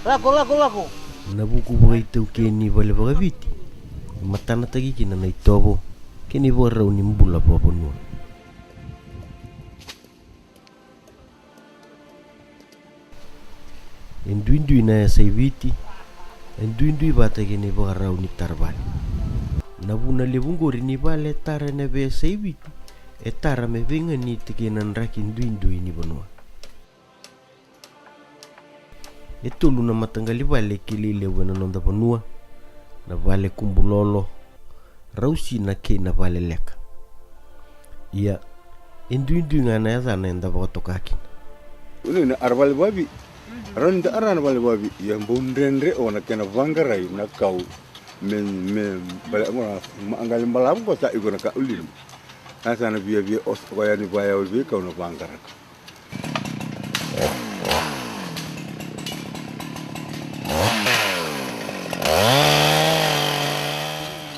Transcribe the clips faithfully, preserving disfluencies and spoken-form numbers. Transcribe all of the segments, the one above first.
Lako, lako, lako. Na vuku vakaitaukei ni vale vakaviti e matanataki kina na itovo kei na ivakarau ni bula vakavanua. E duidui na yasai Viti, e duidui vata kei na ivakarau ni tara vale. Na vuna levu qori ni vale e tara ena veiyasai Viti e tara me veiganiti kei na draki duidui ni vanua. E tolu na mataqali vale e kilai levu ena noda vanua: na vale Kubulolo, Rausina kei na vale Leka. Ia, e duidui ga na yacana eda vakatoka kina. Uni na ara vale vavi. Rau ni da ara na vale vavi. Ia bau dredre o na kena vaqarai na kau. Me, me, bale, mo na, ma, qali balavu ko sa iko na kau lima. A sa na via via os, ko ya ni vaya o via kau na vaqaraka.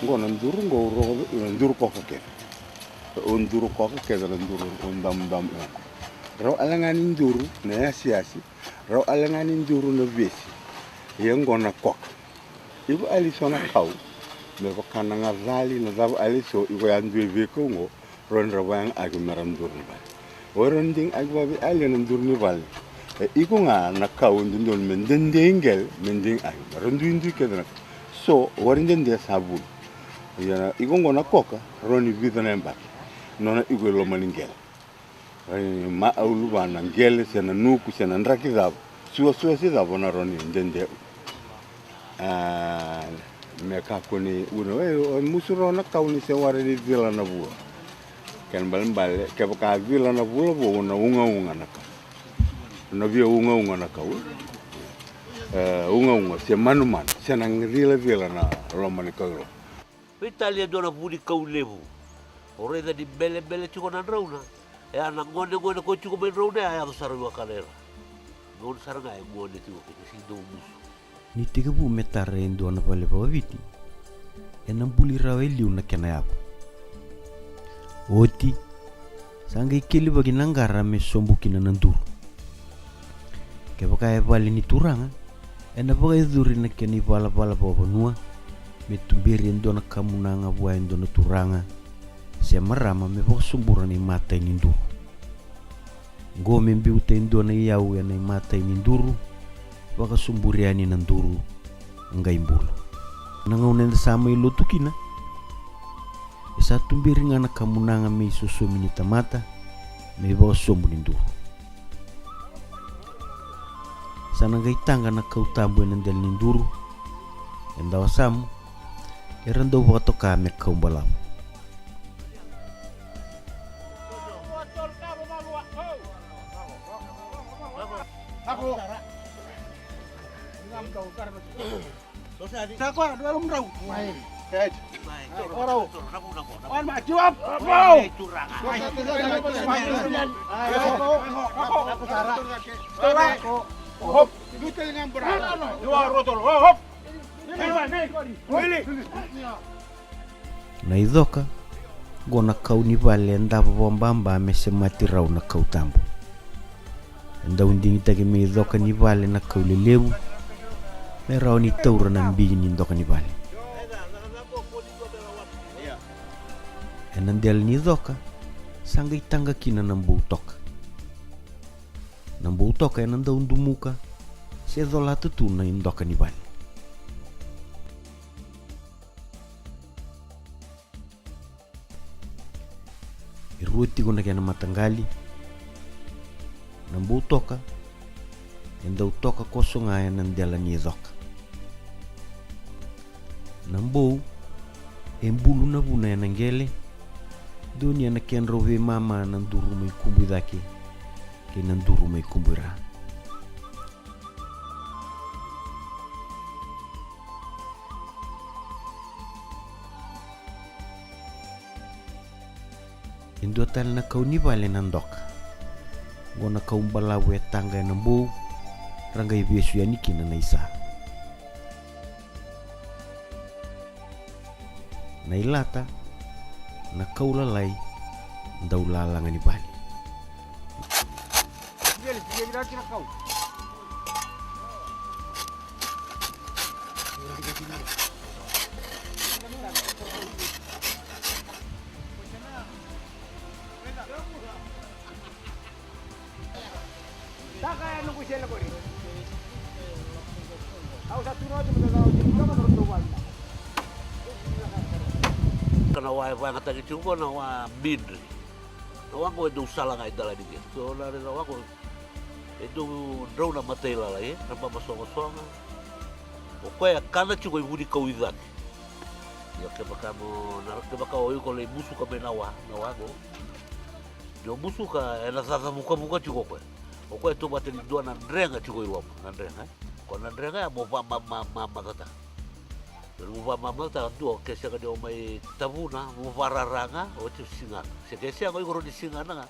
Qo na duru, qo rau, na duru koka kece. O duru koka kece na duru, o damudamu, e. Rau ale ga ni duru, na yasiyasi. Rau ale ga ni duru na vesi. Ia qo na koka. Iko ale so na kau. Me vaka na gacali, na cava ale so, iko ya dui veikau qo. Rau ni ra vaya ga aki me ra duru ni vale. O rau ni degi aki vavei ale na duru ni vale. E iko ga na kau e dodonu me dede i qele, me degi aki. Rau duidui kece na kau. So, wari dede sa vulu. Ia na, iko qo na koka, rau ni vica na yabaki. Nona iko i loma ni qele. Rau ni ma aulu va na qele, se na nuku, se na draki cava. Suasua se cava na rau ni dede. A, me kakua ni ua, e, o musu rau na kau ni se ware ni cila na vula. Kena balebale, kevaka cila na vula vou na ugauga na kau. Na via ugauga na kau. E, ugauga se manumanu, se na cilacila na loma ni kau i loma. Veitalia e dua na vunikau levu. O raica ni belebele tiko na drauna. E a na gonegone ko tiko mai drauna, e a yaco sara i wakana era. Gauna sara ga e gone tiko kina, sega ni dau musu. Ni tekivu me tara e dua na vale vakaviti, ena buli rawa e liu na kena yavu. Oti, sa qai kelivaki na qara me sobu kina na duru. Kevaka e vale ni turaga, ena vakayacori na kena ivalavala vakavanua me tuberi e dua na kamunaga vua e dua na turaga se marama me vakasobura na imatai ni duru. Qo me biuta e dua na iyau ena imatai ni duru, vakasoburi yani na duru, qai bulu. Na gauna eda sa mai lotu kina, e sa tuberi ga na kamunaga me isosomi ni tamata me ivakasobu ni duru. Sa na qai taqa na kau tabu ena dela ni duru. E dawasamu, era dau vakatoka me kau balavu. Sa koya, dua lom drau. Right. Ora o. Wan ma, give up. Wow. Hop. Luta ni ngam bra. Dua rotol. Hop. Really? Na icoka, qo na kau ni vale e davo vakababa me semati rau na kau tabu. E dau digitaki me icoka ni vale na kau lelevu, me rawa ni taura na bigi ni doka ni vale. Ena dela ni icoka, sa qai taqa kina na bou toka. Na bou toka ena dau dumuka se colata tu na idoka ni vale. E rua tiko na kena mataqali. Na bou toka e dau toka koso ga ena dela ni icoka. Na bou e bulu na vuna ena qele, donuya na kedrau veimama na duru mai kubu i cake kei na duru mai kubu i ra. E dua tale na kau ni vale na doka. Qo na kau balavu e taqa ena bou, ra qai vesu yani kina na isa. Na ilata, na kau lalai, Daulalaga ni vale. Ka na wa e vakayagataki tiko na wa midri. Na wa qo e dau sala ga e dela ni qele. So na raica wa qo e dau drau na matailalai, e, na baba sogasoga. O koya e kana tiko e vunikau i cake. Ia kevaka mo na, kevaka o iko lai musuka mai na wa, na wa qo. Ni o musuka ena caca vukavuka tiko o koya. O koya e tauvata ni dua na drega tiko i loma, na drega, e. Ko na drega ya mo vamamamacataka. Mo vamamacataka dua, ke sega ni o mai tavuna, mo varara ga, oti o sigana. Se ke sega, o iko rawa ni sigana ga.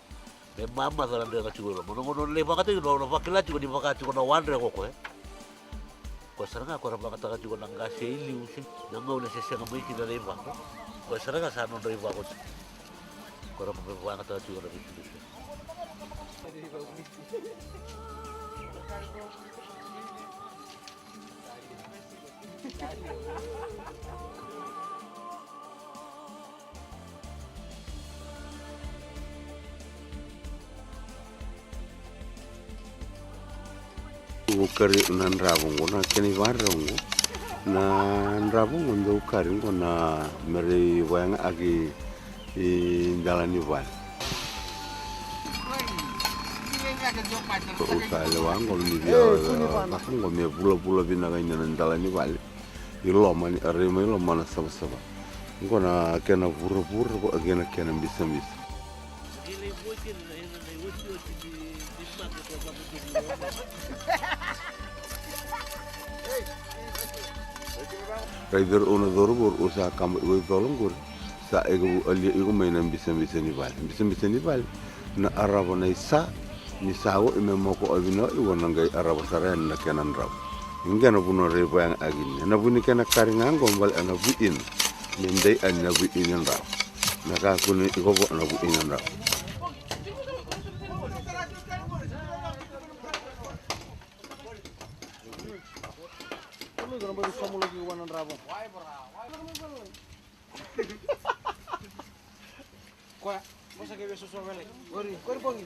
Me mamaca na drega tiko i loma. Na gauna o lai vakayagataki, o na vakila tiko ni vaka tiko na wa drega o koya. Koya sara ga, koya ra vakayagataka tiko na qase i liu, se na gauna se sega mai kina na ivako. Koya sara ga sa nodra ivako tiko. Koya ra vakayagataka tiko na veisiga. Au kari na dravo qo, na kena ivakarau qo. Na dravo qo dau kari qo na, me ra vakayagataki i dela ni vale. Au sa lewa qo ni via caka qo me vulavula vinaka ina na dela ni vale. I loma ni, a rai mai loma na savasava. Qo na kena vuravura, qo kei na kena bisabisa. Raica rau na cauravou, rau sa kaba iko i cola qori. Sa iko vu alia iko mai na bisabisa ni vale. Bisabisa ni vale. Na arava na isa, ni sa oi me moko o vina iko na qai arava sara yani na kena dravo. Qo na vuna rai vaya ga akini. Na vu ni kena kari ga qo bale na vu ina. Me dei ani na vu ina dravo. Na kakua ni iko vo na vu ina dravo. Koya, mo sa kei vei soso vele. Qori, qori bogi.